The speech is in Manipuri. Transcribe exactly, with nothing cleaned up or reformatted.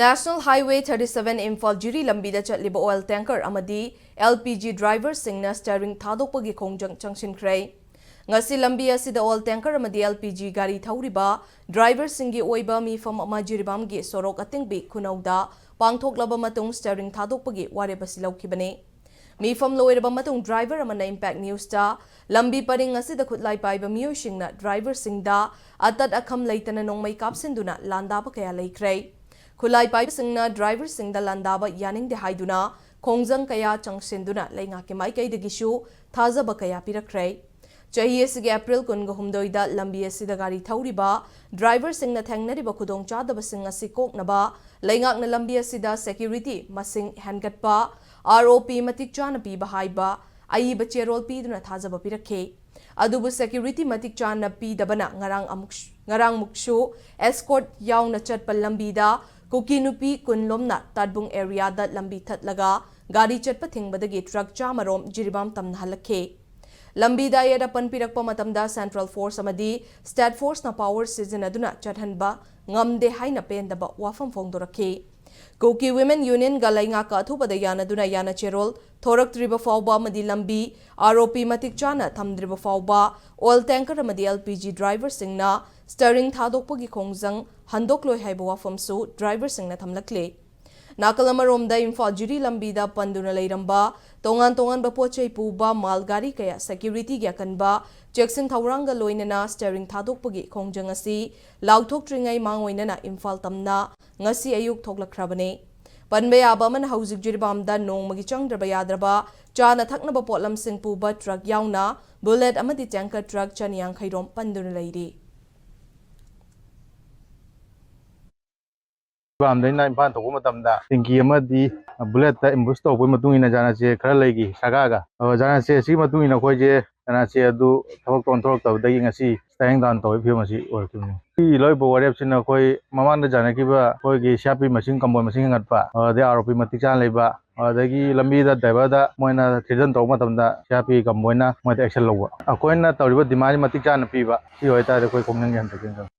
National Highway thirty seven Imphal ꯖꯤꯔꯤ ꯂꯝꯕꯤꯗ ꯆꯠꯂꯤꯕ oil tanker ꯑꯃꯗꯤ L P G driverꯁꯤꯡꯅ steering ꯊꯥꯗꯣꯛꯄꯒꯤ ꯈꯣꯡꯖꯪ ꯆꯪꯁꯤꯟꯈ꯭ꯔꯦ꯫ ꯉꯁꯤ ꯂꯝꯕꯤ ꯑꯁꯤꯗ oil tanker ꯑꯃꯗꯤ L P G ꯒꯥꯔꯤ ꯊꯧꯔꯤꯕ driverꯁꯤꯡꯒꯤ ꯑꯣꯏꯕ ꯃꯤꯐꯝ ꯑꯃ ꯖꯤꯔꯤꯕꯥꯝꯒꯤ ꯁꯣꯔꯣꯛ ꯑꯇꯤꯡꯕꯤ ꯈꯨꯅꯧꯗ ꯄꯥꯡꯊꯣꯛꯂꯕ ꯃꯇꯨꯡ steering ꯊꯥꯗꯣꯛꯄꯒꯤ ꯋꯥꯔꯦꯞ ꯑꯁꯤ ꯂꯧꯈꯤꯕꯅꯤ꯫ ꯃꯤꯐꯝ ꯂꯣꯏꯔꯕ ꯃꯇꯨꯡ driver ꯑꯃꯅ Impact Newsꯇ ꯂꯝꯕꯤ ꯄꯔꯤꯡ ꯑꯁꯤꯗ ꯈꯨꯠꯂꯥꯏ ꯄꯥꯏꯕ ꯃꯤꯑꯣꯏꯁꯤꯡꯅ driverꯁꯤꯡꯗ ꯑꯇꯠ ꯑꯈꯝ ꯂꯩꯇꯅ ꯅꯣꯡꯃꯩ ꯀꯥꯞꯁꯤꯟꯗꯨꯅ ꯂꯥꯟꯗꯥꯕ ꯀꯌꯥ ꯂꯩꯈ꯭ꯔꯦ꯫ ꯈꯨꯠꯂꯥꯏ ꯄꯥꯏꯕꯁꯤꯡꯅ driverꯁꯤꯡꯗ ꯂꯥꯟꯗꯥꯕ ꯌꯥꯅꯤꯡꯗꯦ ꯍꯥꯏꯗꯨꯅ ꯈꯣꯡꯖꯪ ꯀꯌꯥ ꯆꯪꯁꯤꯟꯗꯨꯅ ꯂꯩꯉꯥꯛꯀꯤ ꯃꯥꯏꯀꯩꯗꯒꯤꯁꯨ ꯊꯥꯖꯕ ꯀꯌꯥ ꯄꯤꯔꯛꯈ꯭ꯔꯦ꯫ ꯆꯍꯤ ꯑꯁꯤꯒꯤ April ꯀꯨꯟꯒꯍꯨꯝꯗꯣꯏꯗ ꯂꯝꯕꯤ ꯑꯁꯤꯗ ꯒꯥꯔꯤ ꯊꯧꯔꯤꯕ driverꯁꯤꯡꯅ ꯊꯦꯡꯅꯔꯤꯕ ꯈꯨꯗꯣꯡꯆꯥꯗꯕꯁꯤꯡ ꯑꯁꯤ ꯀꯣꯛꯅꯕ ꯂꯩꯉꯥꯛꯅ ꯂꯝꯕꯤ ꯑꯁꯤꯗ security ꯃꯁꯤꯡ ꯍꯦꯟꯒꯠꯄ, R O P ꯃꯇꯤꯛ ꯆꯥꯅ ꯄꯤꯕ ꯍꯥꯏꯕ ꯑꯏꯕ ꯆꯦꯔꯣꯜ ꯄꯤꯗꯨꯅ ꯊꯥꯖꯕ ꯄꯤꯔꯛꯈꯤ꯫ ꯑꯗꯨꯕꯨ security ꯃꯇꯤꯛ ꯆꯥꯅ ꯄꯤꯗꯕꯅ ꯉꯔꯥꯡ ꯑꯃꯨꯛ, ꯉꯔꯥꯡꯃꯨꯛꯁꯨ escort ꯌꯥꯎꯅ ꯆꯠꯄ ꯂꯝꯕꯤꯗ ꯀꯨꯀꯤ ꯅꯨꯄꯤ ꯀꯨꯟ ꯂꯣꯝꯅ ꯇꯥꯠꯕꯨꯡ areaꯗ ꯂꯝꯕꯤ ꯊꯠꯂꯒ ꯒꯥꯔꯤ ꯆꯠꯄ ꯊꯤꯡꯕꯗꯒꯤ truck ꯆꯥꯝꯃ ꯔꯣꯝ ꯖꯤꯔꯤꯕꯥꯝ ꯇꯝꯅ ꯍꯜꯂꯛꯈꯤ꯫ ꯂꯝꯕꯤꯗ ꯑꯌꯦꯠ ꯑꯄꯟ ꯄꯤꯔꯛꯄ ꯃꯇꯝꯗ central force ꯑꯃꯗꯤ state forceꯅ power ꯁꯤꯖꯤꯟꯅꯗꯨꯅ ꯆꯠꯍꯟꯕ ꯉꯝꯗꯦ ꯍꯥꯏꯅ ꯄꯦꯟꯗꯕ ꯋꯥꯐꯝ ꯐꯣꯡꯗꯣꯔꯛꯈꯤ꯫ ꯀꯨꯀꯤ Women Unionꯒ ꯂꯩꯉꯥꯛꯀ ꯑꯊꯨꯕꯗ ꯌꯥꯅꯗꯨꯅ ꯌꯥꯅ ꯆꯦꯔꯣꯜ ꯊꯣꯔꯛꯇ꯭ꯔꯤꯕ ꯐꯥꯎꯕ ꯑꯃꯗꯤ ꯂꯝꯕꯤ R O P ꯃꯇꯤꯛ ꯆꯥꯅ ꯊꯝꯗ꯭ꯔꯤꯕ ꯐꯥꯎꯕ oil tanker ꯑꯃꯗꯤ L P G driverꯁꯤꯡꯅ steering ꯊꯥꯗꯣꯛꯄꯒꯤ ꯈꯣꯡꯖꯪ ꯍꯟꯗꯣꯛꯂꯣꯏ ꯍꯥꯏꯕ ꯋꯥꯐꯝꯁꯨ driverꯁꯤꯡꯅ ꯊꯝꯂꯛꯂꯤ꯫ ꯅꯥꯀꯜ ꯑꯃꯔꯣꯝꯗ ꯏꯝꯐꯥꯜ ꯖꯤꯔꯤ ꯂꯝꯕꯤꯗ ꯄꯟꯗꯨꯅ ꯂꯩꯔꯝꯕ ꯇꯣꯉꯥꯟ ꯇꯣꯉꯥꯟꯕ ꯄꯣꯠ ꯆꯩ ꯄꯨꯕ ꯃꯥꯜ ꯒꯥꯔꯤ ꯀꯌꯥ securityꯒꯤ ꯑꯀꯟꯕ ꯆꯦꯛꯁꯤꯟ ꯊꯧꯔꯥꯡꯒ ꯂꯣꯏꯅꯅ steering ꯊꯥꯗꯣꯛꯄꯒꯤ ꯈꯣꯡꯖꯪ ꯑꯁꯤ ꯂꯥꯎꯊꯣꯛꯇ꯭ꯔꯤꯉꯩ ꯃꯥꯡꯑꯣꯏꯅꯅ ꯏꯝꯐꯥꯜ ꯇꯝꯅ ꯉꯁꯤ ꯑꯌꯨꯛ ꯊꯣꯛꯂꯛꯈ꯭ꯔꯕꯅꯤ꯫ ꯄꯟꯕ ꯌꯥꯕ ꯑꯃꯅ ꯍꯧꯖꯤꯛ ꯖꯤꯔꯤꯕꯥꯝꯗ ꯅꯣꯡꯃꯒꯤ ꯆꯪꯗ꯭ꯔꯕ ꯌꯥꯗ꯭ꯔꯕ ꯆꯥꯅ ꯊꯛꯅꯕ ꯄꯣꯠꯂꯝꯁꯤꯡ ꯄꯨꯕ truck ꯌꯥꯎꯅ bullet ꯑꯃꯗꯤ tanker truck ꯆꯅꯤ ꯌꯥꯡꯈꯩ ꯔꯣꯝ ꯄꯟꯗꯨꯅ ꯂꯩꯔꯤ꯫ ꯖꯤꯔꯤꯕꯥꯝꯗꯩꯅ ꯏꯝꯐꯥꯜ ꯊꯣꯛꯄ ꯃꯇꯝꯗ ꯇꯦꯡꯀꯤ ꯑꯃꯗꯤ bulletꯇ ambush ꯇꯧꯕꯒꯤ ꯃꯇꯨꯡ ꯏꯟꯅ ꯖꯥꯅꯥꯆꯦ ꯈꯔ ꯂꯩꯈꯤ ꯁꯔꯀꯥꯔꯒ꯫ ꯑꯗꯣ ꯖꯥꯅꯥꯆꯦ ꯑꯁꯤꯒꯤ ꯃꯇꯨꯡ ꯏꯟꯅ ꯑꯩꯈꯣꯏꯁꯦ ꯖꯥꯅꯥꯆꯦ ꯑꯗꯨ ꯊꯕꯛꯇ ꯑꯣꯟꯊꯣꯔꯛꯇꯕꯗꯒꯤ ꯉꯁꯤ steering down ꯇꯧꯕꯒꯤ ꯐꯤꯕꯝ ꯑꯁꯤ ꯑꯣꯏꯔꯛꯈꯤꯕꯅꯤ꯫ ꯁꯤ ꯂꯧꯔꯤꯕ ꯋꯥꯔꯦꯞꯁꯤꯅ ꯑꯩꯈꯣꯏ ꯃꯃꯥꯡꯗ ꯖꯥꯅꯈꯤꯕ ꯑꯩꯈꯣꯏꯒꯤ C R P ꯃꯁꯤꯡ, ꯀꯝꯕꯣꯏ ꯃꯁꯤꯡ ꯍꯦꯟꯒꯠꯄ, ꯑꯗꯩ R O P ꯃꯇꯤꯛ ꯆꯥꯅ ꯂꯩꯕ, ꯑꯗꯒꯤ ꯂꯝꯕꯤꯗ driverꯗ ꯃꯣꯏꯅ threaten ꯇꯧꯕ ꯃꯇꯝꯗ C R P ꯀꯝꯕꯣꯏꯅ ꯃꯣꯏꯗ action ꯂꯧꯕ꯫ ꯑꯩꯈꯣꯏꯅ ꯇꯧꯔꯤꯕ demandꯁꯤ ꯃꯇꯤꯛ ꯆꯥꯅ ꯄꯤꯕ, ꯁꯤ ꯑꯣꯏꯇꯥꯔꯗꯤ ꯑꯩꯈꯣꯏ ꯈꯣꯡꯖꯪꯁꯦ ꯍꯟꯊꯔꯛꯀꯅꯤ꯫